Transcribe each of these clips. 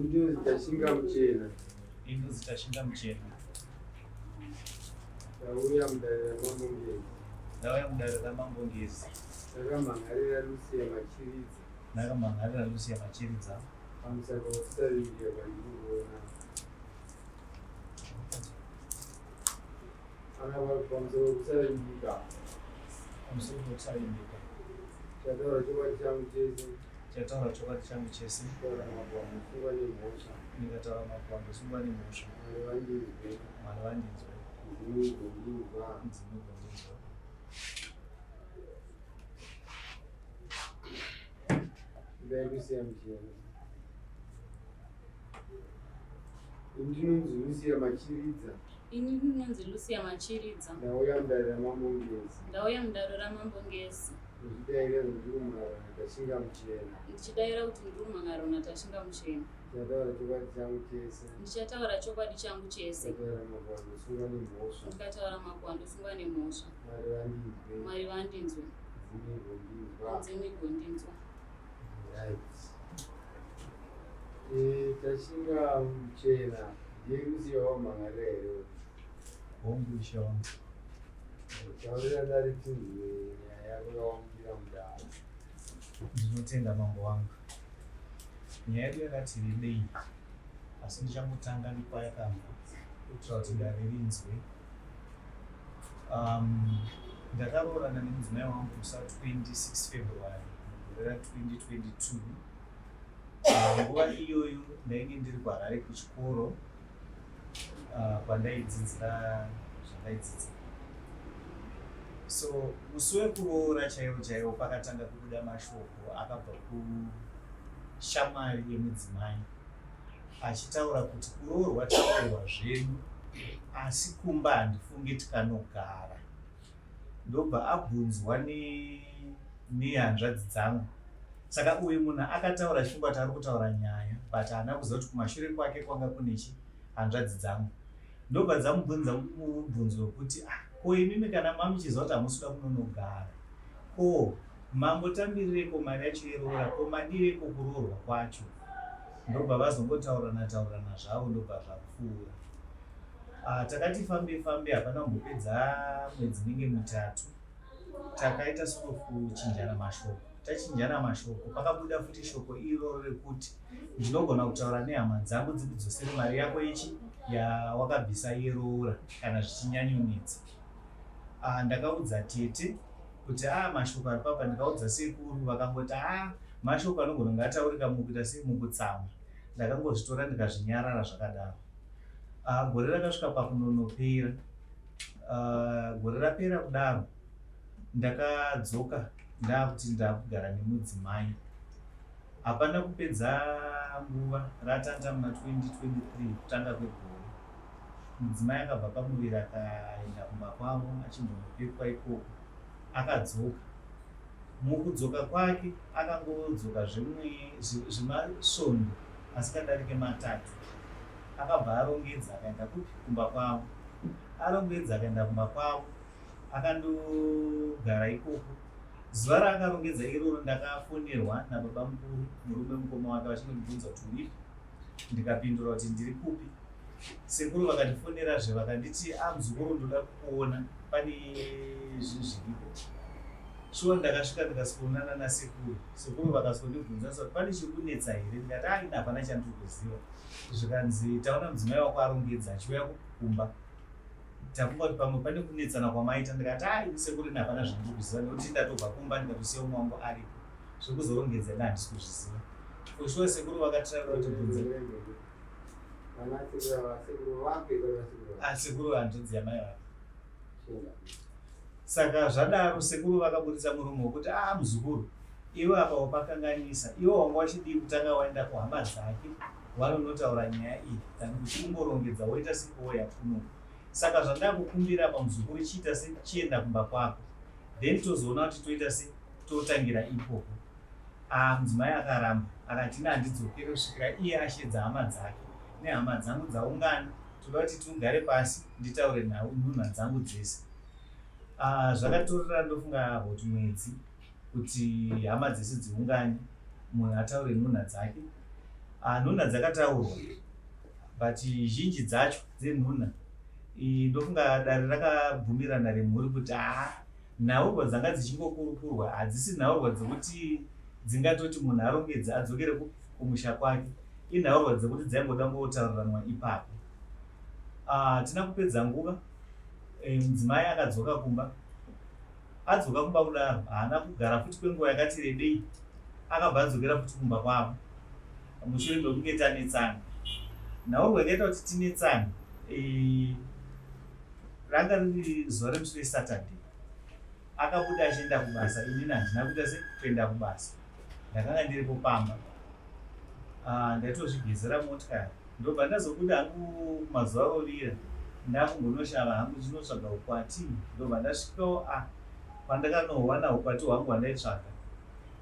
Ndinonzi Tashinga Muchena. Ndinonzi Tashinga Muchena. Ndauya mudare raMambo Ngezi. Ndauya mudare raMambo Ngezi. Ndakamhan'arira Lucia Machiridza. Ndakamhan'arira Lucia Machiridza. Pamusaka wekusavimbika kwandiri kuona. Ana pamusoro wekusavimbika. Pamusoro wekusavimbika. Chataura chokwadi changu chese. Chataura chokwadi changu chese. Taura makwambo sungwa nemhosva. Ndikataura makwambo sungwa nemhosva. Mwari vandinzwe. Mwari vandinzwe. Mudzimu ugondinzwa. Mudzimu ugondinzwa. Ndai kusiya muchena. Ndinonzi Lucia Machiridza. Ini ndinonzi Lucia Machiridza. Ndauya mudare raMambo Ngezi. Ndauya mudare raMambo Ngezi. Ndichidaira kuti ndiri kumhan'ara Tashinga Muchena. Ndichidaira kuti ndiri kumhan'ara naTashinga Muchena. Ndichataura chokwadi changu chese. Ndichataura chokwadi changu chese. Ndikataura makuhwa ndosungwa nemhosva. Ndikataura makuhwa ndosungwa nemhosva. Mwari vandinzwe. Mwari vandinzwe. Mudzimu igondinzwa. Mudzimu igondinzwa. Right. Eh, Tashinga Muchena ndiye Lucia wamhan'arira here? Hongu ishe wangu. Taurira dare tinzwe nyaya yako yawamukira mudare. Ndinotenda mambo wangu. Nyaya yedu yakati rebei asi ndichangotanga nekwayakabva kuitira kuti dare rinzwe. Um, ndakaroorana nemudzimai wangu musi wa 26 February mugore ra 2022. Nguva iyoyo ndainge ndiri kuHarare kuchikoro kwandaidzidzira zvandaidzidza. So musi wekuroora chaiwo chaiwo pakatanga kubuda mashoko akabva kushamwari yemudzimai achitaura kuti kuroorwa taroorwa zvedu asi kumba handifungi tikanogara. Ndobva abvunzwa nehanzvadzi dzangu. Saka uyu munhu akataura achifunga kuti ari kutaura nyaya but haana kuziva kuti kumashure kwake kwanga kune chi hanzvadzi dzangu. Ndobva dzamubvunza mubvunzo wekuti ah, ko imimi kana mamuchiziva kuti hamusi kuda kunonogara ko mambotambirireko mari yacho yeroora ko madireko kuroorwa kwacho ndobva vazongotaurirana taurirana zvavo ndobva zvapfuura. Ah, takati fambe fambe hapana kumbopedza mwedzi inenge mitatu takaita sort of kuchinjana mashoko. Tachinjana mashoko pakabuda futi shoko iroro rekuti ndinogona kutaura nehama dzangu dzikudzosere mari yako ichi yawakabvisa yeroora kana zvichinyanyonetsa. Ah, ndakaudza tete kuti ah, mashoko ari papa ndikaudza sekuru vakangoti ah, mashoko anogona kunge ataurika mukuita sei mukutsamwa. Ndakangozvitora ndikazvinyarara zvakadaro. Ah, gore rakasvika pakunonopera. Ah, gore rapera kudaro ndakadzoka ndakuti ndakugara nemudzimai. Hapana kupedza nguva ratanda muna 2023 kutanga kwegore. Mudzimai akabva pamuviri akaenda kumba kwavo achimbonopepwa ikoko akadzoka. Mukudzoka kwake akangodzoka zvemasvondo asikadarike matatu. Akabva arongedza akaenda kupi kumba kwavo. Arongedza akaenda kumba kwavo akandogara ikoko. Zuva raakarongedza iroro ndakafonerwa nababa mukuru murume mukoma wake vachindibvunza kuti uripi ndikapindura kuti ndiri kupi. Sekuru vakandifonerazve vakanditi a ah, muzukuru ndoda kukuona pane zvinhu zviripo. Shuwa ndakasvika ndikasikuonana nasekuru. Sekuru vakasondibvunza kuti pane chiri kunetsa here ndikati a ah, ini hapana chandiri kuziva. Zvikanzi taona mudzimai wako arongedza achiuya kumba. Tafunga kuti pamwe pane kunetsana kwamaita ndikati a ah, ini sekuru ini hapana zvandiri kuziva nekuti ndatobva kumba ndikatosiya umwe wangu aripo. Zvekuzorongedza ini handisi kuzviziva. For sure sekuru vakatirayira kuti bvunza. Sekuru hanzvadzi yamai vake. Saka zvadaro sekuru vakaburitsa muromo wekuti ah muzukuru iwe apa wapakanganisa iwe wanga wachidii kutanga waenda kuhama dzake wanonotaura nyaya iyi than kuti ungorongedza woita sekuoya kuno. Saka zvandakukumbira apa muzukuru chiita se chienda kumba kwako then tozoona kuti toita se totangira ikoko. Ah mudzimai akaramba akati ini handidzokere kusvikira iye ashedza hama dzake nehama dzangu dzaungana toda kuti tigare pasi nditaure nhau nhunha dzangu dzese. Ah, zvakatorera ndofunga about mwedzi kuti hama dzese dziungane munhu ataure nhunha dzake. Ah, nhunha dzakataurwa but zhinji dzacho dzenhunha ndofunga dare rakabvumirana remhuri kuti haa nhaurwa dzanga dzichingokurukurwa hadzisi nhaurwa dzekuti dzingatoti munhu arongedze adzokere kumusha kwake inhaurwa dzekuti dzaingoda ngotauriranwa ipapo. Ah, hatina kupedza nguva e, mudzimai akadzoka kumba. Adzoka kumba kudaro haana kugara futi kwenguva yakati rebei akabva adzokera futi kumba kwavo mushure mekunge tanetsana. Nhaurwa yakaita kuti tinetsane e, ranga riri zuva remusi weSaturday. Akabuda achienda kubasa inini handina kuita se kuenda kubasa ndakanga ndiripo pamba. Ah, ndaitozvigezera motikari ndobva ndazobuda hangu mazuva rovira ndakumbonoshava hangu ndinotsvaga ukwati ndobva ndasvikawo ah, kwandakanowana ukwati hwangu hwandaitsvaga.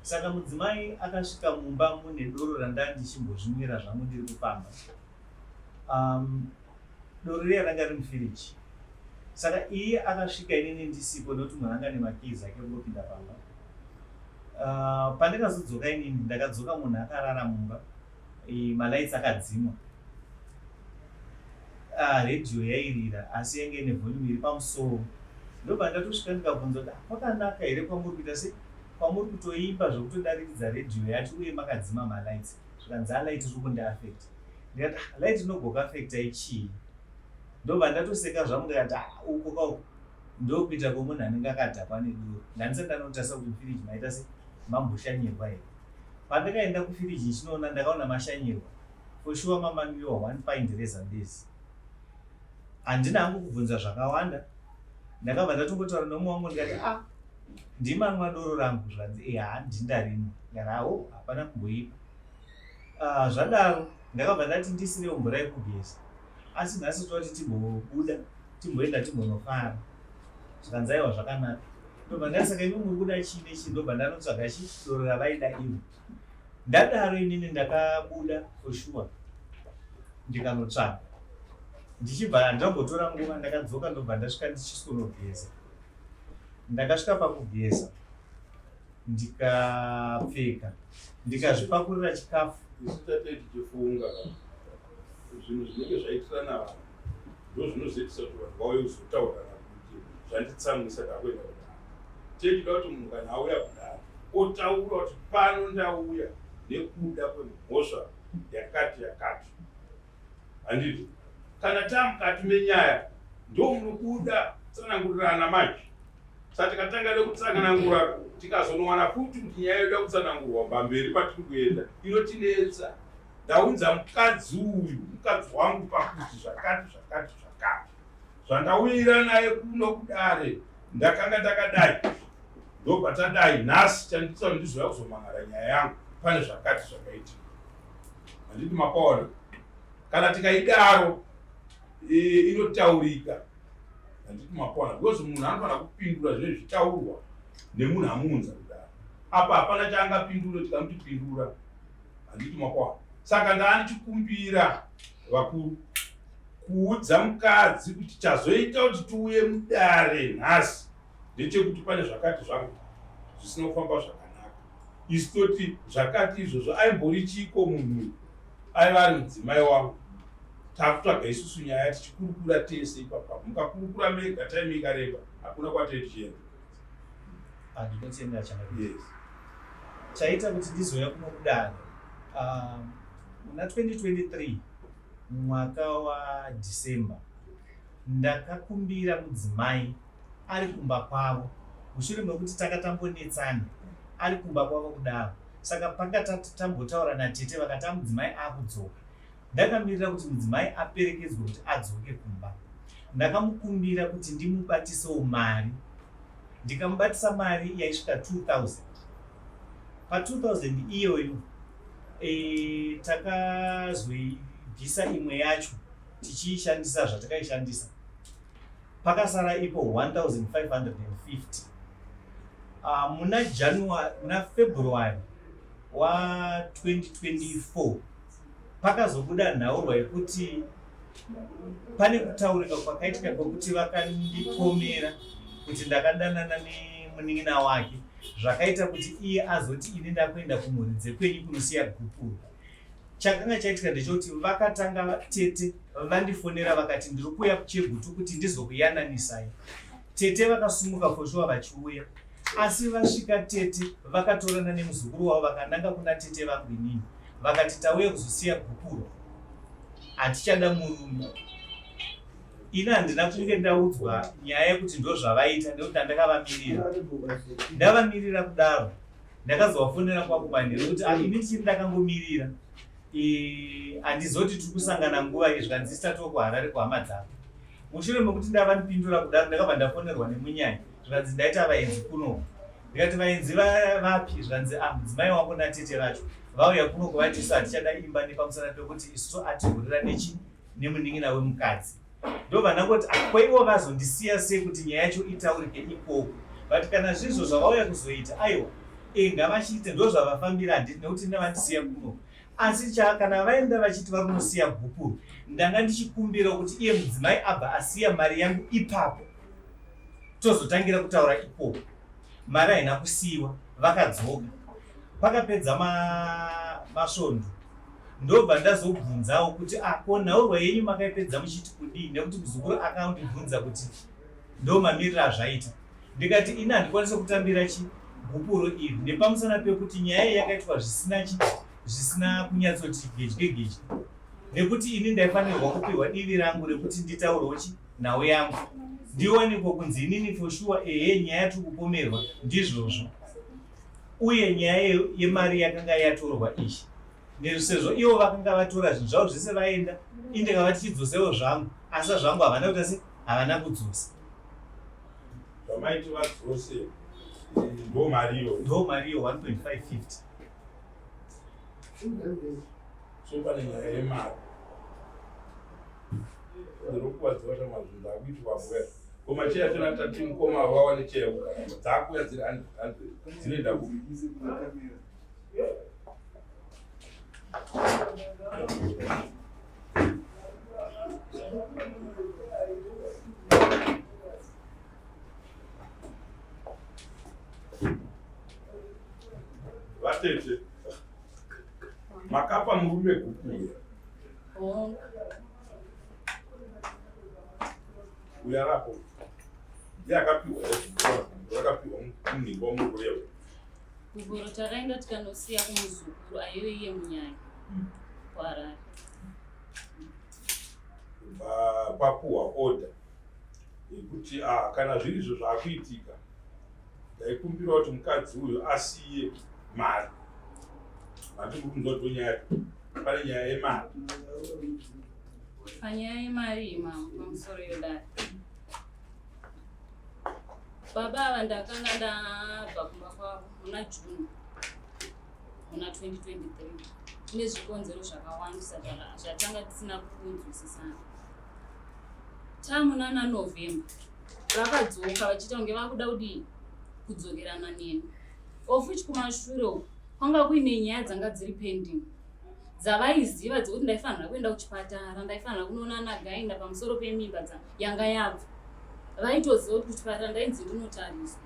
Saka mudzimai akasvika mumba mune doro randandichimbozvinwira zvangu ndiri kupamba. Um, doro riya ranga riri mufiriji saka iye akasvika inini ndisipo nekuti munhu anga nemakeys ake kungopinda pamba. Pandakazodzoka inini ndakadzoka munhu akarara mumba, malights akadzimwa, radio yairira asi yange ine volume iri pamusoro. Ndobva ndatosvika ndikabvunza kuti kwakanaka here kwamuri kuita se kwamuri kutoimba zvekutodariridza radio yacho uye makadzima malights. Zvikanzi alight riri kundiafecta. Ndikati light rinogokuafecta ichii? Ndobva ndatoseka zvangu ndikati uko kauko ndokuita kwemunhu anenge akadhakwa nedoro. Ndandisati ndanotarisa kuti mufiriji maita se mamboshanyirwa here. Pandakaenda kufiriji ndichinoona ndakaona mashanyirwa for sure mamanwiwa 1 pint reZambezi. Handina hangu kubvunza zvakawanda, ndakabva ndatongotaura nemumwe wangu ndikati ah ndimanwa doro rangu. Zvanzi eha ndindarimwa. Ndikati awo hapana kumboipa. Zvadaro ndakabva ndati ndisirewo mvura yekugeza asi nhasi toti timbobuda timboenda timbonofara. Zvikanzi aiwa zvakanaka. Ndobva ndati saka imi muri kuda chii nechii? Ndobva ndanotsvaga chi doro ravaida ivo. Ndadaro inini ndakabuda for sure ndikanotsvaga. Ndichibva handambotora nguva ndakadzoka ndobva ndasvika ndichisonogeza. Ndakasvika pakugeza ndikapfeka ndikazvipakurira chikafu. Isu tate tichifunga zvinhu zvinenge zvaitirana vanhu ndozvinozoitisa kuti vanhu vauye kuzotaurirana kuti zvanditsamwisa ndakuenda kudare. Techida kuti munhu kana auya kudare otaura kuti pano ndauya nekuda kwemhosva yakati yakati, handiti? Kana tamukati menyaya ndomunobuda tsanangurirana manje. Saka tikatanga nekutsanangura tikazonowana futi kuti nyaya yoda kutsanangurwa pamberi patiri kuenda inotinetsa. Ndaunza mukadzi uyu, mukadzi wangu pakuti zvakati zvakati zvakati zvandauyira naye kuno kudare ndakanga ndakadai ndobva tadai nhasi chanditsa ndizouya kuzomangara nyaya yangu pane zvakati zvakaitika. Handiti mapaona? Kana tikaidaro inotaurika. Handiti mapaona? Because munhu anofanira kupindura zvinenge zvichitaurwa nemunhu amuunza kudaro. Apa hapana chaangapindure tikamuti pindura. Handiti mapaona? Saka ndaanichikumbira vakuru kuudza mukadzi kuti chazoita kuti tiuye mudare nhasi ndechekuti pane zvakati zvangu zvisina kufamba zvakanaka. Isu toti zvakati izvozvo aimbori chiiko munhu uyu? Aiva ari mudzimai wangu. Takutsvaga isusu nyaya tichikurukura tese ipapa. Mukakurukura mega time ikareba hakuna kwatiri tichienda. Ndinotenda changamire. Yes. Chaita kuti ndizouya kuno kudare muna 2023 mwaka waDecember ndakakumbira mudzimai ari kumba kwavo mushure mekuti takatambonetsana ari kumba kwavo kudaro. Saka panga tambotaura natete vakati mudzimai akudzoka. Ndakamirira kuti mudzimai aperekedzwe kuti adzoke kumba. Ndakamukumbira kuti ndimubatisewo mari. Ndikamubatisa mari yaisvika 2000. Pa 2000 iyoyo takazoibvisa imwe yacho tichiishandisa zvatakaishandisa. Pakasara ipo 1550. Muna January, muna February wa 2024 pakazobuda nhaurwa yekuti pane kutaurika kwakaitika kwekuti vakandipomera kuti ndakadanana nemunin'ina wake zvakaita kuti iye azoti ini ndakuenda kumhuri dzekwenyu kunosiya gupuro. Chakanga chaitika ndechekuti vakatanga tete vandifonera vakati ndiri kuuya kuChegutu kuti ndizokuyananisai. Tete vakasumuka for sure vachiuya asi vasvika tete vakatorana nemuzukuru wavo vakananga kuna tete vangu inini vakati tauya kuzosiya gupuro hatichada murume. Ini handina kunge ndaudzwa nyaya yekuti ndozvavaita nekuti ndandakavamirira ndavamirira kudaro ndakazovafonera kwakumanheru kuti ah, ini ndichiri ndakangomirira handizoti tiri kusangana nguva iyi zvikanzi isi tatova kuharare kuhama dzako mushure mekuti ndavandipindura kudaro ndakabva ndafonerwa nemunyanya zvikanzi ndaita vaenzi kunoku ndikati vaenzi vapi zvikanzi ah mudzimai wangu natete vacho vauya kunoku vati isu hatichada imba nepamusana pekuti isusu atihurira nechi nemunin'ina wemukadzi ndobva ndangoti ah, ko ivo vazondisiya sei kuti nyaya yacho itaurike ikoko but kana zvizvo zvavauya kuzoita aiwa e ngavachiite ndozvavafambira handiti nekuti ndavandisiya kuno asi cha kana vaenda vachiti vari kunosiya gupuro ndanga ndichikumbira kuti iye mudzimai abva asiya mari yangu ipapo tozotangira kutaura ikoko mari haina kusiyiwa vakadzoka pakapedza masvondo ndobva ndazobvunzawo kuti ah, ko nhaurwa yenyu makaipedza muchiti kudii nekuti muzukuru akandibvunza kuti ndo mamiriro azvaita ndikati ini handikwanise kutambira chi gupuro iri nepamusana pekuti nyaya iyi yakaitwa zvisina chi zvisina kunyatsoti gedye gedye nekuti ini ndaifanirwa kupiwa divi rangu rekuti nditaurewo chi nhau yangu ndiwanikwa kunzi inini for sure ehe nyaya yatiri kupomerwa ndizvozvo uye nyaya yemari yakanga yatorwa iyi sezvo ivo vakanga vatora zvinhu zvavo zvese vaenda indikavati chidzosewo zvangu asi zvangu havana kuita se havana kudzosa zvamaiti vadzose ndo mariyo ndo mariyo 1.550 so pane nyaya yemari ndirikuwadziwa chamazvinhu akuitwa mbuya ko macheya achona tati mukoma vawane cheya kugara dzakuya dziri 100 dzinoenda kupi Vatete, makapa murume gukuya. Uya rako. Ndiye akapiwa rakapiwa munhingo wamukureva. Gupuro takaenda tikanosiya kumuzukuru aive iye munyanya kuHarare. Papuhwa order yekuti ah, kana zviri izvo zvaakuitika ndaikumbira kuti mukadzi uyu asiye mari. Mati muri kunzwa kuti nyaya pane nyaya yemari. Panyaya yemari iyi mambo pamusoro yodare. Baba ava ndakanga ndabva kumba kwavo muna June muna 2023 kune zvikonzero zvakawandisa zvatanga tisina kunzwisisana. Tamunana November vakadzoka vachiita kunge vakuda kudii kudzokerana neni of which kumashure uku kwanga kuine nyaya dzanga dziri pending dzavaiziva dzekuti ndaifanira kuenda kuchipatara ndaifanira kunoona nagainda pamusoro pemimba yanga yabva vaitoziva kuti kuchipatara ndainzi ndinotariswa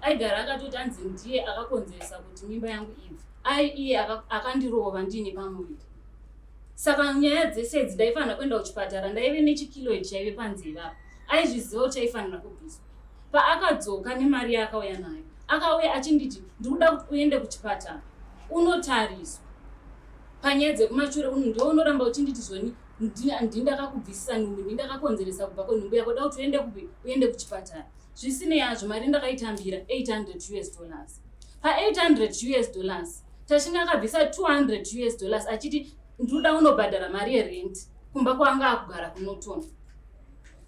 aigara akatoti anzi ndiye akakonzeresa kuti mimba yangu ibve ai iye akandirova ndiine pamuviri saka nyaya dzese idzi ndaifanira kuenda kuchipatara ndaive nechikiloid chaive panzeve apa aizviziva kuti chaifanira kubviswa paakadzoka nemari yaakauya nayo akauya achinditi ndikuda kuti uende kuchipatara unotariswa panyaya dzekumashure uno ndiwe unoramba uchinditi zvoni ndindakakubvisisa nhumbu ndindakakonzeresa kubva kwenhumbu yako da kuti uende kupi uende kuchipatara zvisinei hazvo mari ndakaitambira 800 us dollars pa800 us dollars tashinga akabvisa 200 us dollars achiti ndinoda unobhadhara mari yerent kumba kwaanga akugara kunoton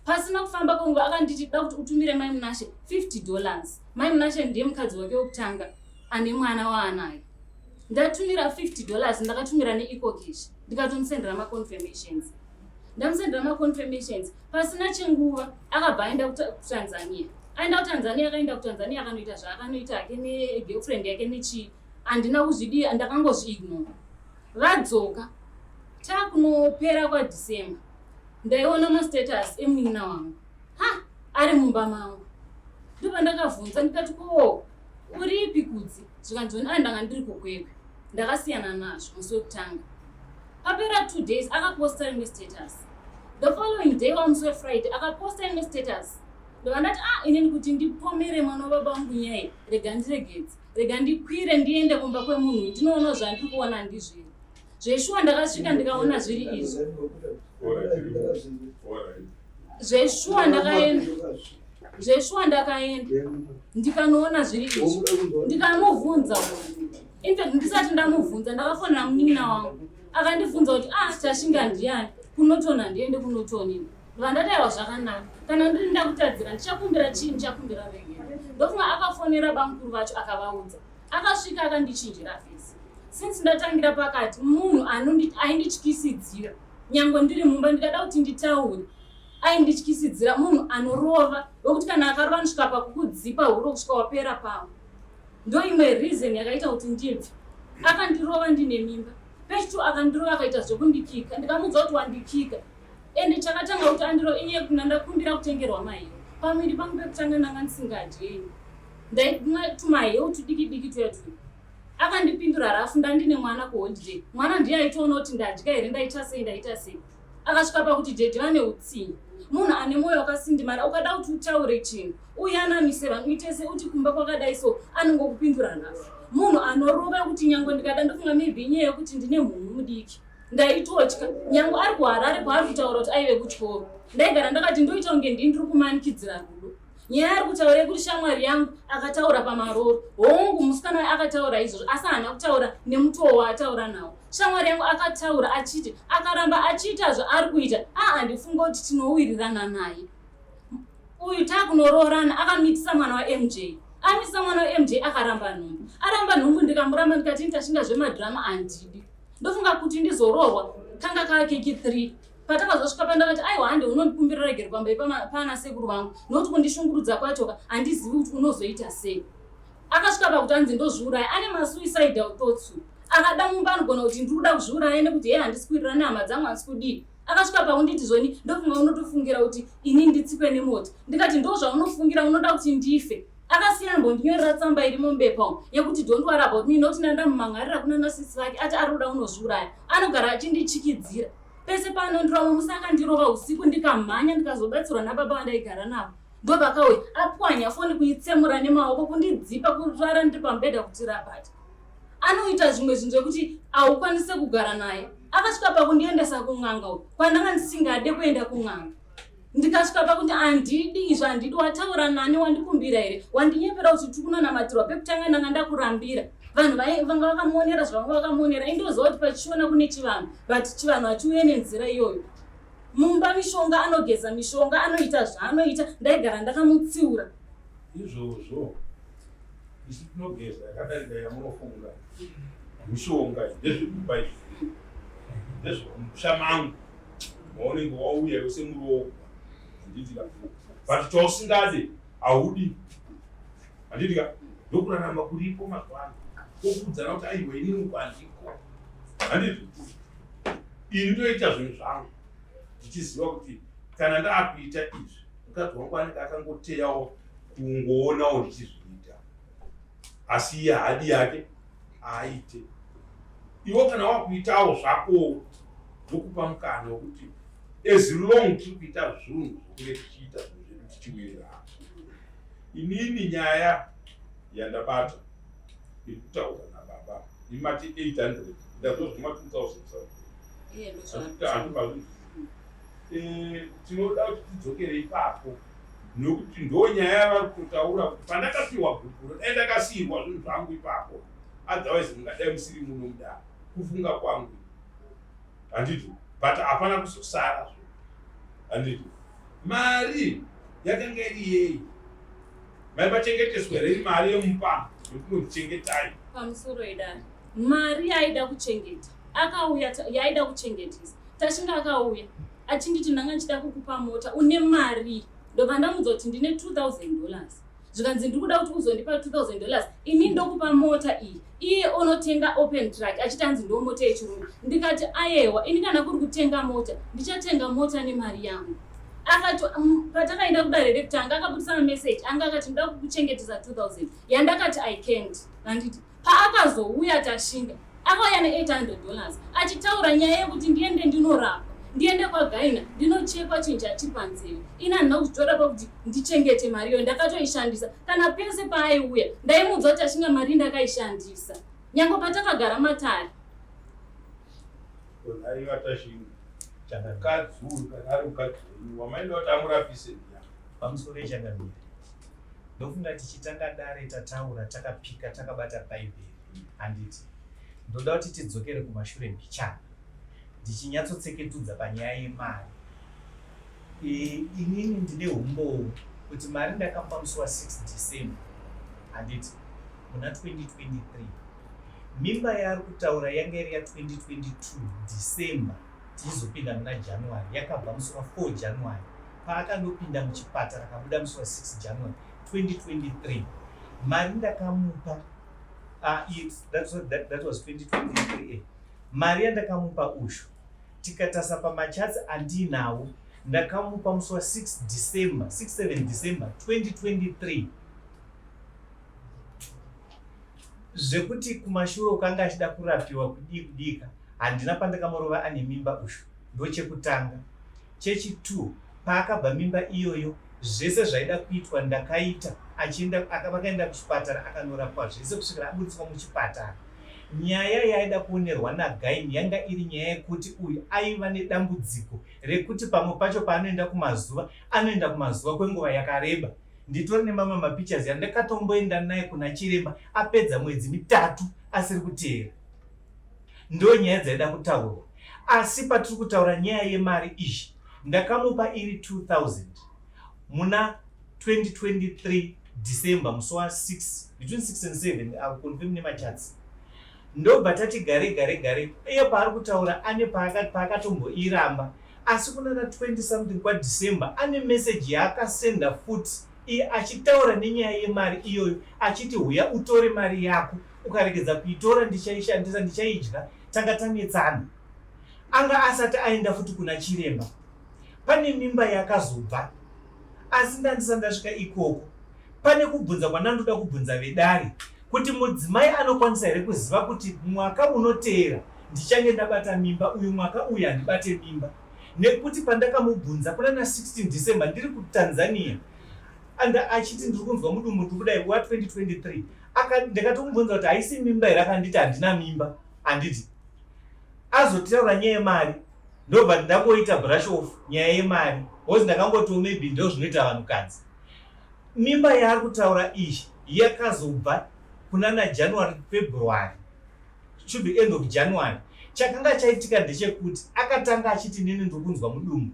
pasina kufamba kwenguva akanditi da kuti utumire mai munashe 50 dollars mai munashe ndiye mukadzi wake wekutanga ane mwana waanaye ndatumira 50 dollars ndakatumira neecocash ndikatomusendera maconfirmations ndamusendera maconfirmations pasina chinguva akabva aenda kutanzania aenda kutanzania akaenda kutanzania akanoita zvaakanoita hake negirlfriend yake nechii handina kuzvidii ndakangozviignore vadzoka takunopera kwadecember ndaiona mastatus emunin'ina wangu ha ari mumba mangu ndopandakavhunza ndikati ko uripi kudzi zvikanzi a ndanga ndiri kukwekwe ndakasiyana nazvo musi wekutanga Papera 2 days akaposta rimwe status. The following day, wamusi weFriday, akaposta rimwe status. Ndobva ndati, "Ah, inini kuti ndipomere mwana wababa vangu nyaya, rega ndiregedze, rega ndikwire ndiende kumba kwemunhu, ndinoona zvandiri kuona ndizviri zveshuwa." Ndakasvika ndikaona zviri izvi. Zveshuwa ndakaenda, zveshuwa ndakaenda ndikanoona zviri izvi, ndikamubvunza. Infact, ndisati ndamubvunza, ndakafonera munin'ina wangu, akandibvunza kuti, "Ah, Tashinga ndiani kunotona? Ndiende kunotonini." Ndobva ndati, "Aiwa, zvakanaka, kana ndiri ndakutadzira ndichakumbira chii? Ndichakumbira regero." Ndofunga akafonera bamukuru vacho akavaudza. Akasvika akandichinjira face. Since ndatangira pakati, munhu aindityisidzira nyangwe ndiri mumba, ndikada kuti nditaure aindityisidzira. Munhu anorova wekuti kana akarova nosvika pakukudzipa huro kusvika wapera pamwe. Ndo imwe reason yakaita kuti ndibve. Akandirova ndine mimba. Pechitu akandirova, akaita zvekundikika. Ndikamudza kuti wandikika. Ende chakatanga kuti andirova inyaya yekuti ndandakumbira kutengerwa maheu pamwiri pangu. Pekutanga ndanga ndisingadyeni, ndaimwa tumaheu tudiki diki tuya tuya. Akandipindura rafu. Ndandine mwana kuholiday, mwana ndiye aitoona kuti ndadya here, ndaita sei, ndaita sei. Akasvika pakuti dhedhi vane utsinye. Munhu ane mwoyo wakasindimara, ukada kuti utaure chinhu, uyanamise vanhu, uite se uti kumba kwakadai so, anongokupindura rafu. Munhu anorova kuti nyange ndikada, ndofunga maybe inyaya yekuti ndine mhunhu mudiki, ndaitotya. Nyange ari kuHarare kwaari kutaura kuti aive kutyoro, ndaigara ndakati ndoita kunge ndini ndiri kumanikidzira rudo. Nyaya ari kutaura yekuti shamwari yangu akataura pamaroro, hongu, musikana wayo akataura izvozvo, asi haana kutaura nemutoo waataura nawo. Shamwari yangu akataura achiti akaramba achiita zvaari kuita, a handifunga kuti tinowirirana naye uyu. Taakunoroorana, akamitisa mwana waMJ. Amitisa mwana waMJ, akaramba nhumbu. Aramba nhumbu, ndikamuramba, ndikati nditashinga zvemadhirama handidi. Ndofunga kuti ndizoroorwa kanga kakeki 3. Patakazosvika pandakati, "Aiwa, hande unondikumbira regero pamberi pana sekuru vangu, nokuti kundishungurudza kwachoka handizivi kuti unozoita sei." Akasvika pakuti anzi ndozviuraya. Ane masuicidal thoughts. Akada mumba anogona kuti ndiri kuda kuzviuraya nekuti hee, handisi kuwirirana nehama dzangu, handisi kudii. Akasvika pakunditi zvoni, "Ndofunga unotofungira kuti ini nditsikwe nemoto." Ndikati, "Ndo zvaunofungira, unoda kuti ndife." Akasiya ambondinyorera tsamba iri mumbepa umu yekuti, "Don't worry about me," nokuti ndandamumhangarira kuna nasisi vake ati ari kuda unozviuraya. Anogara achindichikidzira pese paanondirova. Musi akandirova usiku, ndikamhanya, ndikazobatsirwa nababa vandaigara navo. Ndovakauya apwanya foni, kuitsemura nemaoko, kundidzipa, kurara ndiri pamubhedha kuti rabata. Anoita zvimwe zvinhu zvekuti haukwanise kugara naye. Akasvika pakundiendesa kun'anga uku kwandanga ndisingade kuenda kun'anga. Ndikasvika pakuti handidi izvo, handidi. Wataura nani? Wandikumbira here? Wandinyepera kuti tiri kunonamatirwa. Pekutanga ndanga ndakurambira. Vanhu vanga vakamuonera zvavanga vakamuonera. Indoziva kuti pachiona kune chivanhu, but chivanhu hachiuye nenzira iyoyo. Mumba mishonga, anogeza mishonga, anoita zvaanoita. Ndaigara ndakamutsiura. Izvozvo isu tinogeza yakadarika yamunofunga. Mishonga iyi ndezvekumba, izvi ndezvemusha mangu maunenge wauya iwe semuroorwa, handiti ka? But chausingade haudi, handiti ka? Ndokurarama kuripo mazuva ano, kokuudzana kuti aiwa, inini uko handiko, handiti? Ini ndoita zvinhu zvangu ndichiziva kuti kana ndaakuita izvi, mukadzi wangu anenge akangoteyawo kungoonawo ndichizviita, asi iye haadi yake aaite. Iwe kana wakuitawo zvakowo, ndokupa mukana wekuti as long tiri kuita zvinhu zvokunge tichiita zvinhu zvedu tichiwirirana. Inini nyaya yandabata iri kutaura nababa imati 800, ndazozvima 2000. Iye ndozvaari. Tinoda kuti tidzokere ipapo nokuti ndo nyaya yavari kutotaura kuti pandakapiwa gupuro, dai ndakasiyirwa zvinhu zvangu ipapo, otherwise mungadai musiri muno mudare, kufunga kwangu, handiti? But hapana kuzosara zvo, handiti? Mari yakanga iri yei? Maipachengeteswa here mari yemupano yekunondichengetai? Pamusoro idare, mari yaida kuchengeta akauya yaida kuchengetesa Tashinga akauya achinditi, "Ndanga ndichida kukupa mota, une mari?" Ndobva ndamudza kuti ndine $2000. Zvikanzi, "Ndiri kuda kuti uzondipa $2000, ini ndokupa mota iyi." Iye onotenga open truck achiti hanzi ndo mota yechirume. Ndikati, "Ayewa, ini kana kuri kutenga mota, ndichatenga mota nemari yangu." Akati patakaenda kudare rekutanga akabudisa mameseji anga akati, "Ndoda kukuchengetesa 2000," yandakati, "I can't," handiti? Paakazouya Tashinga. Akauya ne-$800 achitaura nyaya yekuti ndiende ndinorapwa, ndiende kwagaina ndinochekwa chinhu chachipanzeve. Ini handina kuzvitora pakuti ndichengete mari iyoyo, ndakatoishandisa. Kana pese paaiuya ndaimuudza kuti achinga mari ndakaishandisa, nyange patakagara matare. Nhai vaTashinga, mukadzi uyu kana ari mukadzi wenyu wamaida kuti amurapise ndiani? Pamusoro yechangamire, ndofunga tichitanga dare tataura takapika takabata Bhaibheri, handiti? Ndoda kuti tidzokere kumashure mbichana ndichinyatsotseketudza panyaya yemari. Inini ndine humbowo kuti mari ndakamupa musi wa 6 December, handiti, muna 2023. Mimba yaari kutaura yanga iri ya 2022 December tichizopinda muna January, yakabva musi wa 4 January paakandopinda muchipatara akabuda musi wa 6 January 2023. Mari ndakamupa that was 2023. Mari yandakamupa ushu tikatasa pamachats andiinawo, ndakamupa musi wa 6 December, 6 7 December 2023. Zvekuti kumashure ukanga achida kurapiwa kudii kudika, handina pandakamurova ane mimba ushu, ndochekutanga. Chechi2, paakabva mimba iyoyo zvese zvaida kuitwa ndakaita, achienda vakaenda kuchipatara akanorapwa zvese kusvikira abudiswa muchipatara. Nyaya yaida kuonerwa naGaini yanga iri nyaya yekuti uyu aiva nedambudziko rekuti pamwe pacho paanoenda kumazuva anoenda kumazuva kwenguva yakareba. Nditori nemamwe mapictures yandakatomboenda naye kuna chiremba apedza mwedzi mitatu asiri kuteera. Ndo nyaya dzaida kutaurwa. Asi patiri kutaura nyaya yemari iyi ndakamupa iri 2000 muna 2023 December musi wa 6, between 6 and 7, I will confirm nemachats. Ndobva tati gare gare gare, iye paari kutaura ane paakatomboiramba, asi kunana 20 something kwaDecember ane message yaakasenda futi iye achitaura nenyaya yemari iyoyo, achiti huya utore mari yako, ukaregedza kuitora ndichaishandisa, ndichaidya. Tanga tanetsana, anga asati aenda futi kuna chiremba. Pane mimba yakazobva, asi ndandisati ndasvika ikoko. Pane kubvunza kwandandoda kubvunza vedare kuti mudzimai anokwanisa here kuziva kuti mwaka unoteera ndichange ndabata mimba, uyu mwaka uyu handibate mimba? Nekuti pandakamubvunza kunana 16 December ndiri kuTanzania and achiti ndiri kunzwa mudumbu ndiri kudai wa 2023, ndakatomubvunza kuti haisi mimba here, akanditi handina mimba. Handiti azotaura nyaya yemari, ndobva ndangoita brush off nyaya yemari because ndakangotiwo maybe ndo zvinoita vanhukadzi. Mimba yaari kutaura iyi yakazobva kunana January, February, should be end of January. Chakanga chaitika ndechekuti akatanga achiti nini ndiri kunzwa mudumbu,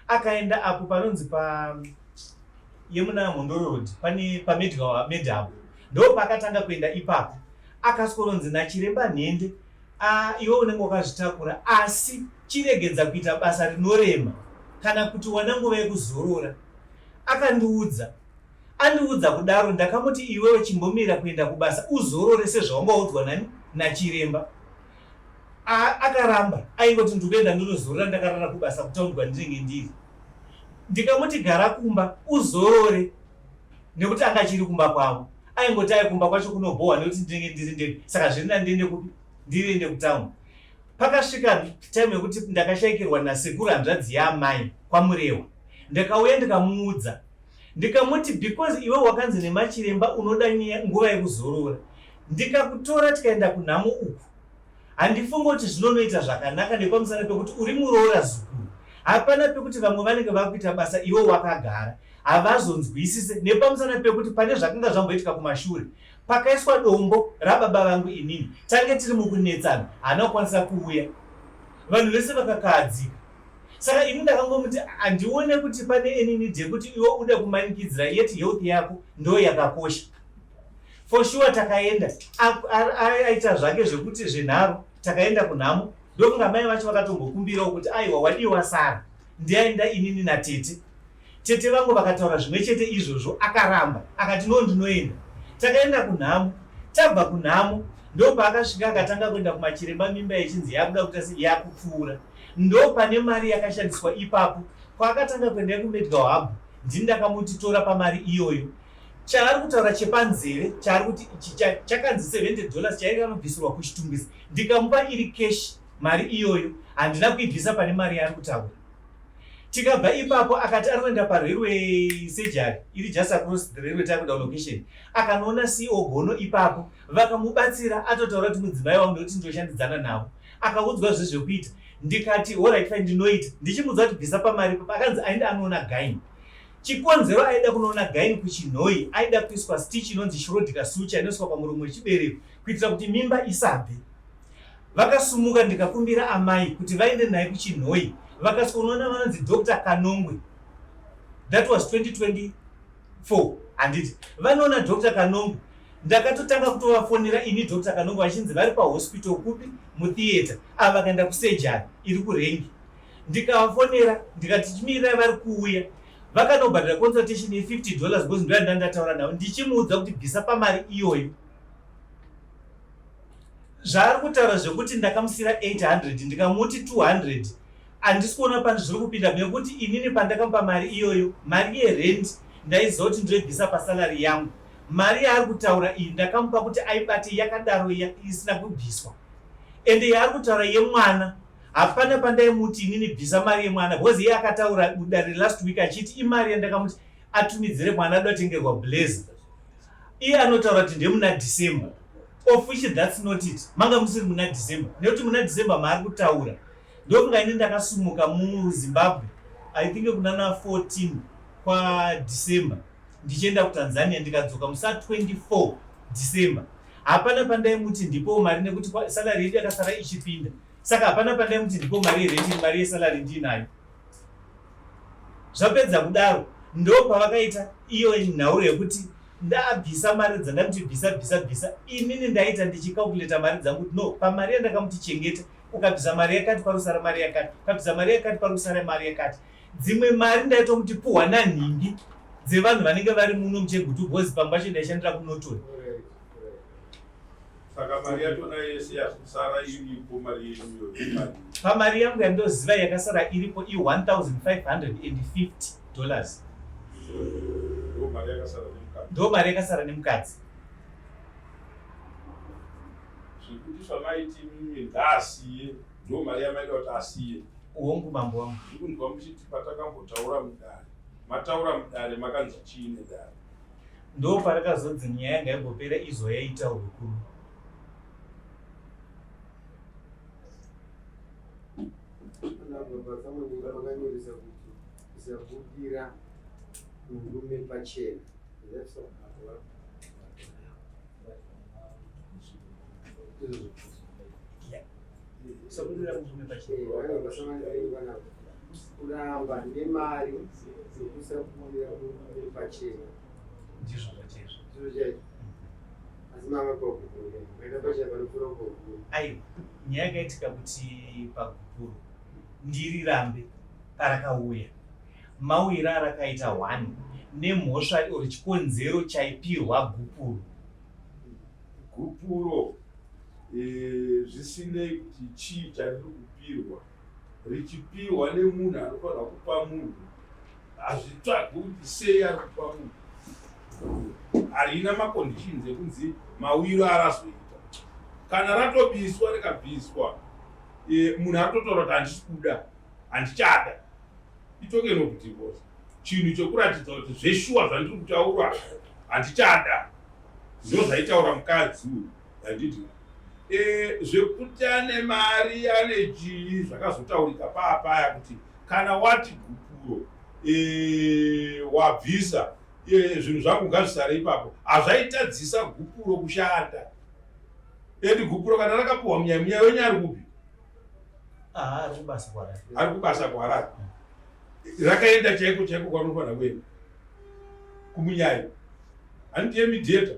akaenda apo panonzi pa yemuna Mhondoro Road, pane pamedical medhab, ndo paakatanga kuenda ipapo. Akasworonzi nachiremba Nhende, iwe unenge wakazvitakura, asi chiregedza kuita basa rinorema kana kuti wana nguva yekuzorora. Akandiudza, andiudza kudaro ndakamuti iwewe chimbomira kuenda kubasa uzorore sezvawanga waudzwa nani nachiremba. Akaramba, aingoti ndikuenda ndinozorora ndakarara kubasa kutaundi kwandinenge ndiri. Ndikamuti gara kumba uzorore nekuti anga achiri kumba kwavo. Aingoti ai kumba kwacho kunobhohwa nekuti ndinenge ndiri ndega, saka zviri nani ndiende kupi, ndiriende kutaundi. Pakasvika time yekuti ndakashaikirwa nasekuru hanzvadzi yaamai kwaMurewa, ndakauya ndikamuudza, ndikamuti because iwe wakanzi nemachiremba unoda nguva yekuzorora, ndikakutora tikaenda kunhamo uku handifungi kuti zvinonoita zvakanaka nepamusana pekuti uri muroora zukuru, hapana pekuti vamwe vanenge vakuita basa iwe wakagara, havazonzwisise nepamusana pekuti pane zvakanga zvamboitika kumashure pakaiswa dombo rababa vangu, inini tange tiri mukunetsana, haana kukwanisa kuuya, vanhu vese vakakahadzika. Saka ini ndakangomuti handione kuti pane any need yekuti iwe ude kumanikidzira, yet health yako ndo yakakosha for sure. Takaenda, aita zvake zvekuti zvenharo, takaenda kunhamo, ndokunga mai vacho vakatombokumbirawo kuti aiwa wadiwa sara ndiaenda inini natete. Tete vangu vakataura zvimwe chete izvozvo, akaramba, akati no, ndinoenda. Takaenda kunhamo, tabva kunhamo ndopaakasvika akatanga kuenda kumachiremba, mimba yechinzi yakuda kuita se yakupfuura. Ndo pane mari yakashandiswa ipapo kwaakatanga kuenda kumedical hub, ndini ndakamuti tora pamari iyoyo. Chaari kutaura chepanzeve chaari kuti chakanzi 70 dollars chairi anobvisirwa kuchitungwiza, ndikamupa iri cash mari iyoyo, handina kuibvisa pane mari yaari kutaura. Tikabva ipapo akati ari kuenda parailway surgery iri just across the railway takuda location, akanoona CO Gono ipapo vakamubatsira, atotaura kuti mudzimai wangu nekuti ndoshandidzana navo. Akaudzwa zvezvekuita, ndikati alright fine, ndinoita. Ndichimuudza kuti bvisa pamari ipapo, akanzi aende anoona gynae. Chikonzero aida kunoona gynae kuChinhoyi, aida kuiswa stitch inonzi Shirodhika suture inoiswa pamuromo wechibereko kuitira kuti mimba isabve. Vakasumuka, ndikakumbira amai kuti vaende naye kuChinhoyi, vakasvikonoona vanonzi Dr Kanongwe. That was 2024, handiti? Vanoona Dr Kanongwe, ndakatotanga kutovafonera ini Dr Kanongwe vachinzi vari pahospital kupi, mutheatre. Ava vakaenda kusurgery iri kurengi, ndikavafonera ndikati chimirirai, vari kuuya. Vakanobhadhara consultation ye50 dollars because ndoyanda ndataura navo, ndichimuudza kuti bvisa pamari iyoyo. Zvaari kutaura zvekuti ndakamusira 800 ndikamuti 200, handisi kuona pani zviri kupinda, nekuti inini pandakamupa mari iyoyo, mari yerent ndaiziva kuti ndinoibvisa pasalary yangu. Mari yaari kutaura iyi ndakamupa kuti aibate yakadaro isina kubviswa. Ende yaari kutaura yemwana, hapana pandaimuti inini bvisa mari yemwana, because iye akataura dare last week achiti imari yandakamuti atumidzire mwana ada kutengerwa blazer. Iye anotaura kuti ndemuna December, of which that's not it. Manga musiri muna December, nekuti muna December maari kutaura ndokunga ini ndakasumuka muZimbabwe, I think kunana 14 kwaDecember, ndichienda kuTanzania, ndikadzoka musa 24 December. Hapana pandaimuti ndipo mari, nekuti salary yedu yakasara ichipinda, saka hapana pandaimuti ndipo mari yerent. Mari yesalary ndiinayo. Zvapedza kudaro, ndo pavakaita iyo nhauro yekuti ndabvisa mari dzandamuti bvisa, bvisa, bvisa. Inini ndaita ndichicalculata mari dzangu kuti no, pamari yandakamuti chengeta, ukabvisa mari yakati parusara mari yakati, ukabvisa mari yakati parusara mari yakati. Dzimwe mari ndaitomuti puhwa nanhingi dzevanhu vanenge vari muno muChegutu, because pamwe pacho ndaishandira kuNorton. Saka mari yachona yese yasara iripo, mari yenyuyo imari? Pamari yangu yandoziva yakasara iripo i1550 dollars. Ndo mari yakasara nemukadzi? Ndo mari yakasara nemukadzi. Zvekuti zvamaiti mimi ngaasiye, ndo mari yamaida kuti asiye? Hongu, mambo wangu. Ndikunzwa muchiti patakambotaura mudare, mataura mudare makanzi chii nedare? Ndo parakazonzi nyaya ngaimbopera, izo yaitaurwe kuno. Baba Samuninga, makanyoresa kuti kusabudira murume pachena. Is that so? Izvozvo. Kusabudira murume pachena. Eh, kuramba nemari dzekusabudira murume pachena. Ndizvo zvachaizvo. Ndizvo chaizvo, asi mama pagupuro maenda pachena panopfuura pagupuro? Aiwa, nyaya yakaitika kuti pagupuro ndirirambe parakauya, mauyiro arakaita one nemhosva or chikonzero chaipirwa gupuro. Gupuro, zvisinei kuti chii chandiri kupirwa, richipiwa nemunhu anofanira kupa munhu, hazvitsvagwi kuti sei ari kupa munhu. Harina maconditions ekunzi mawiro arazoita. Kana ratobiswa rikabviswa, munhu ari kutotaura kuti handisi kuda, handichada, itoken of divorce, chinhu chekuratidza kuti zveshuwa zvandiri kutaura handichada. Ndo zvaitaura mukadzi uyu, handiti? Zvekuti ane mari, ane chii, zvakazotaurika paapaya kuti kana wati gupuro wabvisa, zvinhu zvangu ngazvisare ipapo. Hazvaitadzisa gupuro kushanda. Endi gupuro kana rakapuhwa munyai, munyai wenyu ari kupi? Aha, ari kubasa kuHarare. Ari kubasa kuHarare. Rakaenda chaiko chaiko kwanofanira kuenda kumunyai, handiti yemidheta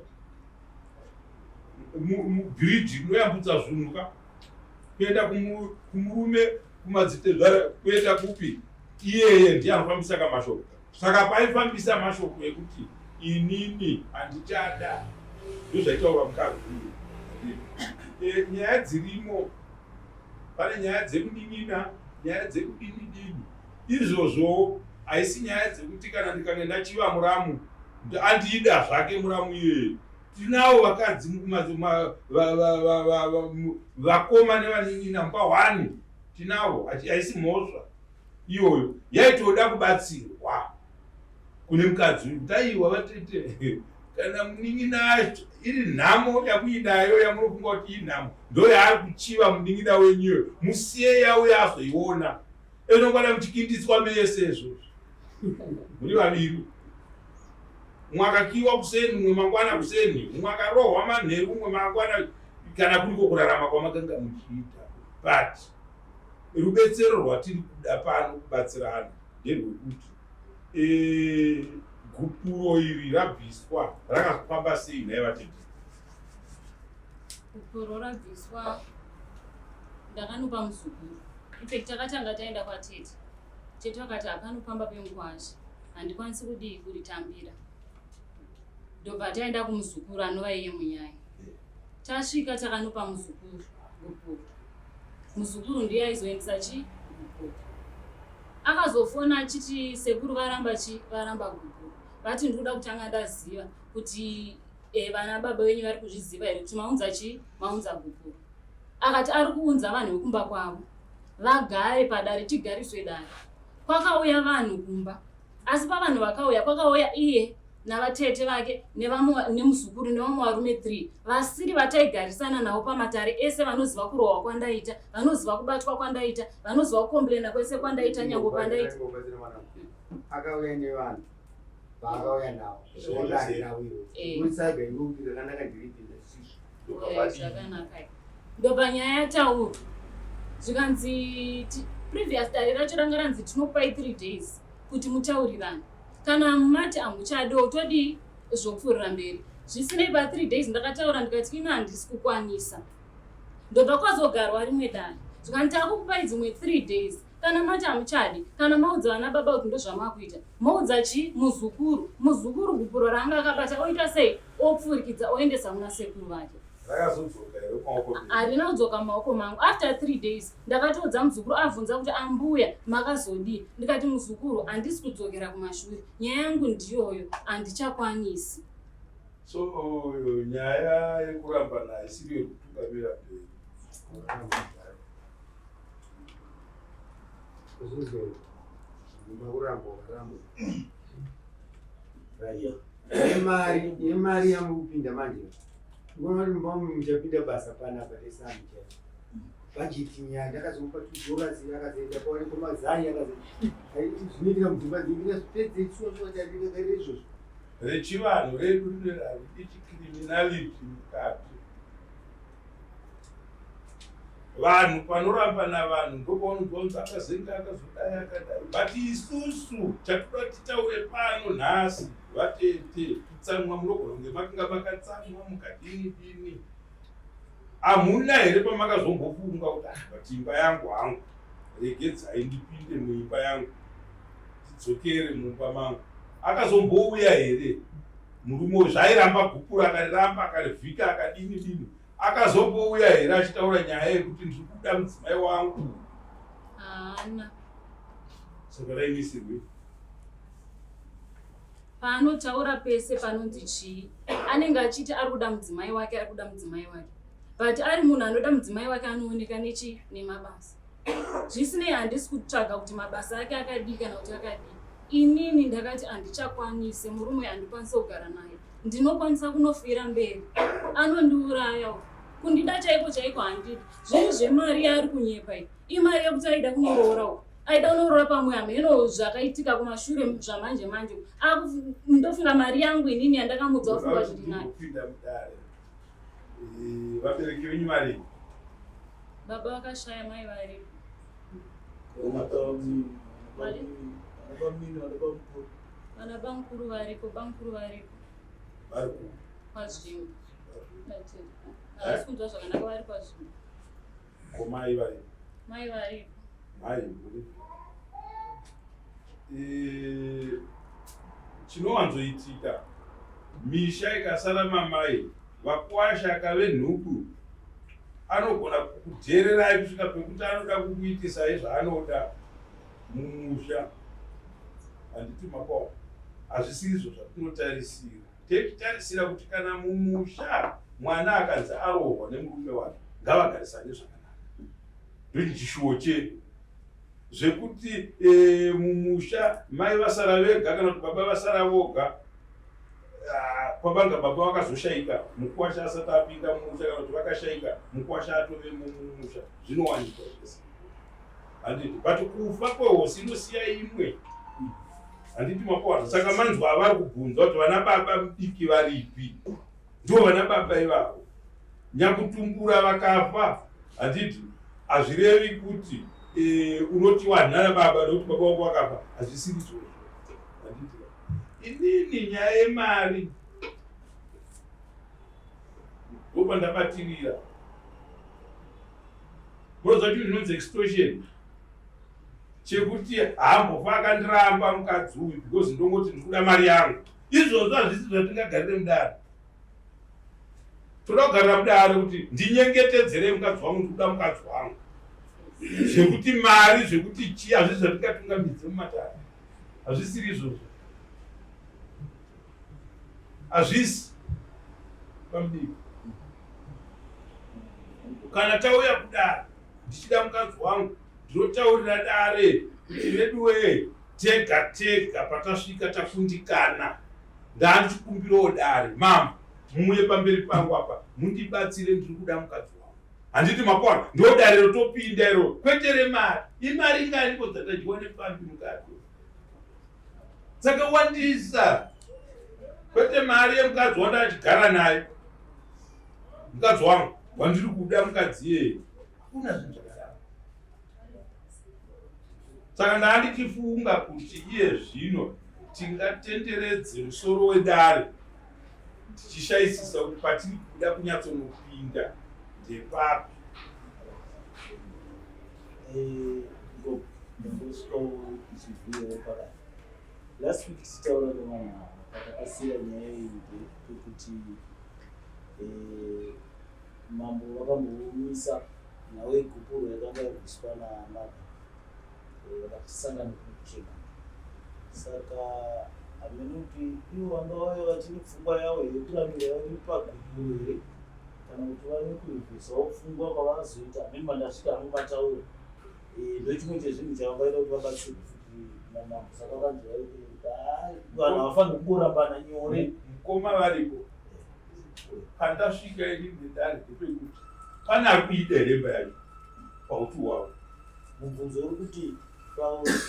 mubhiriji inoyambutsa zvinhu ka kuenda kumurume, kumadzitezvara, kuenda kupi? Iyeye ndiye anofambisa kamashoko. Saka paifambisa mashoko ekuti inini handichada, ndozvaitaura mukadzi uyu. Nyaya dzirimo, pane nyaya dzekunin'ina, nyaya dzekudini dini, izvozvo haisi nyaya dzekuti kana ndikange ndachiva muramu. Kuti andida zvake muramu iyeye. Tinawo vakadzi vakoma nevanin'ina mumba hwani tinawo, haisi mhosva iyoyo, yaitoda kubatsirwa kune mukadzi uyu kuti aiwa vatete, kana munin'ina acho iri nhamo yamuinayo yamunofunga kuti inhamo ndo yaari kuchiva munin'ina wenyuyo, musiye yauya azoiona enongwana muchikindiswa mese izvozvo muri vaviri, umwe akakiwa kuseni, umwe mangwana kuseni, umwe akarohwa manheru, umwe mangwana, kana kuriko kurarama kwamakanga muchiita. But rubetsero rwatiri kuda pano kubatsirana nderwekuti gupuro iri rabviswa rakazofamba sei nhai vatete? Gupuro rabviswa ndakanopa muzukuru. Infact takatanga taenda kwatete, tete vakati hapanopamba pemukwasha, handikwanisi kudii kuritambira. Ndobva taenda kumuzukuru anova iye munyai. Tasvika takanopa muzukuru gupuro, muzukuru ndiye aizoendesa chi gupuro. Akazofona achiti sekuru varamba chi varamba gupuro, vati ndikuda kutanga ndaziva kuti vana baba venyu vari kuzviziva here kuti maunza chi maunza gupuro. Akati ari kuunza vanhu vekumba kwavo vagare padare, tigariswe dare. Kwakauya vanhu kumba, asi pavanhu vakauya kwakauya iye navatete vake nemuzukuru nevamwe varume 3 vasiri vataigarisana navo pamatare ese, vanoziva kurohwa kwandaita, vanoziva kubatwa kwandaita, vanoziva kukomplena kwese kwandaita nyange pandaita. Akauya nevanhu vaakauya navo. Zvakanaka ndiripi? Zvakanaka. Ndobva nyaya yataurwa, zvikanzi previous dare racho ranga ranzi tinokupai 3 days kuti mutaurirane, kana mati hamuchadiwo todii zvopfuurira mberi. Zvisinei pa3 days ndakataura ndikati ina handisi kukwanisa. Ndobva kwazogarwa rimwe dare, zvikanzi takukupai dzimwe 3 days, kana mati hamuchadi, kana maudza vana baba kuti ndozvamakuita, moudza chi muzukuru. Muzukuru gupuro raanga akabata oita sei? Opfurikidza oendesa kuna sekuru vake. Rakazodzoka here mumaoko menyu? Harina kudzoka mumaoko mangu. After 3 days ndakatoudza muzukuru, abvunza kuti ambuya makazodii, ndikati muzukuru handisi kudzokera kumashure, nyaya yangu ndiyoyo, handichakwanisi. So nyaya yekurambana haisiri yekutungamira mberi. Makuramba wakaramba yemari, yemari yamukupinda manje, ndikuona kuti mumba umu muchapinda basa panapa resami chaiyo bhajeti. Nyaya ndakazomupa $2, akazoenda pawanikwa mazai, akazo zvinoitika mudzimba dzedu, ndingazvipedze shuwa shuwa chandingagarira izvozvo. Rechivanhu redu rine haridi chicriminality mukati. Vanhu panorambana vanhu ndopaunonzwa kunzi akazenga, akazodai, akadai. But isusu chatoda titaure pano nhasi vatete, kutsamwa munogona kunge makanga makatsamwa mukadini dini, hamuna here pamakazombofunga kuti ah, but imba yangu hangu, regedzai ndipinde muimba yangu, ndidzokere mumba mangu? Akazombouya here murume uyu? Zvairamba gupuro, akariramba, akarivhika, akadini dini, akazombouya here achitaura nyaya yekuti ndiri kuda mudzimai wangu? Haana. Saka raimisirwe? Paanotaura pese panonzi chii, anenge achiti ari kuda mudzimai wake, ari kuda mudzimai wake, but ari munhu anoda mudzimai wake anooneka nechi nemabasa. Zvisinei handisi kutsvaga kuti mabasa ake akadii kana kuti akadii. Inini ndakati handichakwanise, murume handikwanise kugara naye, ndinokwanisa kunofira mberi, anondiuraya. Kundida chaiko chaiko handidi. Zvinhu zvemari yaari kunyepa iyi, imari yekuti aida kunoroora uko, aida kunoroora pamwe, hameno zvakaitika kumashure zvamanje manje. Ndofunga mari yangu inini yandakamudza kufunga zviri nayo. Kupinda mudare, vabereki venyu vari? Baba vakashaya, mai varipo. Vana bamukuru? Vana bamukuru varipo, bamukuru varipo. Vari ku Kwazvimba. Havasi kunzwa zvakanaka, vari kwazvimba. Ko mai vari? Mai varipo. Mai muri. Chinowanzoitika misha ikasara mamai, vakwasha akave nhubu anogona kukudhererai kusvika pekuti anoda kukuitisai zvaanoda mumusha, handiti mapawa? Hazvisirizvo zvatinotarisira. Tichitarisira kuti kana mumusha mwana akanzi arohwa nemurume wake, ngavagarisane zvakanaka. Ndochishuwo chedu. Zvekuti e, mumusha mai vasara vega kana kuti baba vasara voga, ah, kwabanga baba vakazoshaika mukwasha asati apinda mumusha, kana kuti vakashaika mukwasha atove mumusha, zvinowanikwa zvese, handiti? But kufa kwehosi inosiya imwe, handiti makuwana? Saka manzwa avari kubvunza kuti vana baba mudiki varipi? Ndivo vana baba ivavo. Nyakutumbura vakafa, handiti? Hazvirevi kuti e, unoti wanhana baba nekuti baba wako vakafa, hazvisiri izvozvo, handiti? Inini nyaya yemari ndopandabatirira. Munoziva chinhu chinonzi extortion, chekuti haambofa akandiramba mukadzi uyu because ndongoti ndikuda mari yangu. Izvozvo hazvisi zvatingagarire mudare. Toda kugarira mudare kuti ndinyengetedzerei mukadzi wangu, ndikuda mukadzi wangu. Zvekuti mari, zvekuti chii, hazvisi zvatingatungamidze mumatare, hazvisiri izvozvo, hazvisi pamudiki. Kana tauya kudare ndichida mukadzi wangu, ndinotaurira dare kuti veduwee, tega tega patasvika takundikana, ndandichikumbirawo dare, mambo muuye pamberi pangu apa mundibatsire, ndiri kuda mukadzi wangu, handiti makona? Ndo dare rotopinda iro, kwete remari. Imari inganiko dzatadyiwa nepfambi mukadzi? Dzakawandisa, kwete mari yemukadzi wandachigara naye, mukadzi wangu wandiri kuda, mukadzi iyeye. Hakuna zvinhu zvakadaro. Saka ndandichifunga kuti iye zvino tingatenderedze musoro wedare tichishayisisa kuti patiri kuda kunyatsonopinda ndepapi. Ndambosvikawo ndichibhuyawo pakati. Last week tichitaura nevanhu ava, patakasiya nyaya iyi ndepekuti mambo vakambomisa nhau yegupuro yakanga yabviswa namother, vakatisangana kuchema. Saka hameno kuti ivo vanga vauya vachine pfungwa yavo here kurambira vari pagupuro here, kana kuti vave kurivhesawo pfungwa kwavazoita. Hameno mandasvika hangu mataura. Ndochimwe chezvinhu chavangaita kuti vabatsirwe futi namambo. Saka vakanzi vanhu havafaniri kungorambana nyore. Mukoma varipo. Pandasvika ini nedare ndepekuti pane ari kuida here imba yacho pauti hwavo? Mubvunzo uri kuti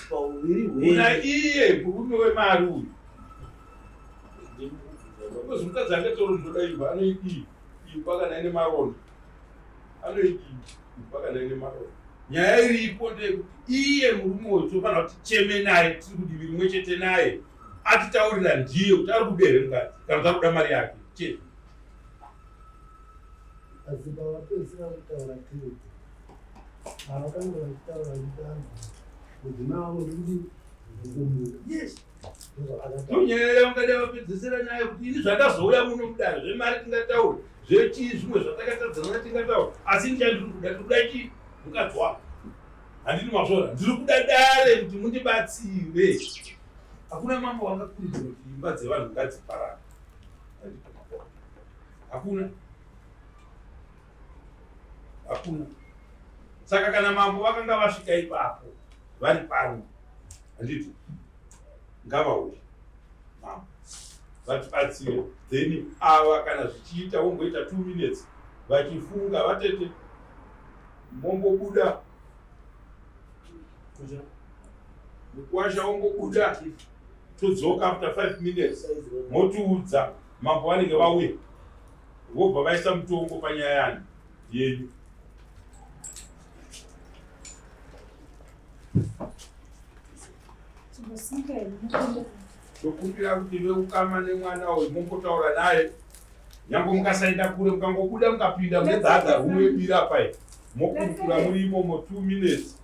pauviri hwenyu, iye murume wemari uyu, because mukadzi angatoro ndoda imba, anoidii imba kana ine maronda? Anoidii imba kana ine maronda? Nyaya iripo ndeyekuti iye murume uyu tofanira kuti cheme naye, tiri kudivi rimwe chete naye, atitaurira ndiye kuti ari kuda here mukadzi kana kuti ari kuda mari yake chete. Asi pavapedzisira kutaura tete, pavakanga vachitaura vachiti mudzimai wangu ndikuti ndikumuda. Yes, ndonyaya yavangada vapedzesera nayo, kuti ini zvandazouya muno mudare, zvemari tingataura, zvechii zvimwe zvatakatadzana tingataura, asi ndichandiri kuda, ndiri kuda chii? Mukadzi wangu, handiti mazvora? Ndiri kuda dare kuti mundibatsire. Hakuna mambo vangakurudzira kuti imba dzevanhu ngadziparare, hakuna, hakuna. Saka kana mambo vakanga vasvika ipapo vari pano, handiti ngavauye mambo vatibatsire. Then ava kana zvichiita vomboita 2 minutes vachifunga. Vatete, mombobuda, mukwasha wombobuda, todzoka after 5 minutes, motiudza. Mambo vanenge vauya, vobva vaisa mutongo panyaya yani yenyu. Tokumbira kuti veukama nemwana uyu mumbotaura naye, nyange mukasaenda kure, mukangobuda mukapinda mune dzadza rumwe bira pai, mokurukura muri imomo 2 minutes.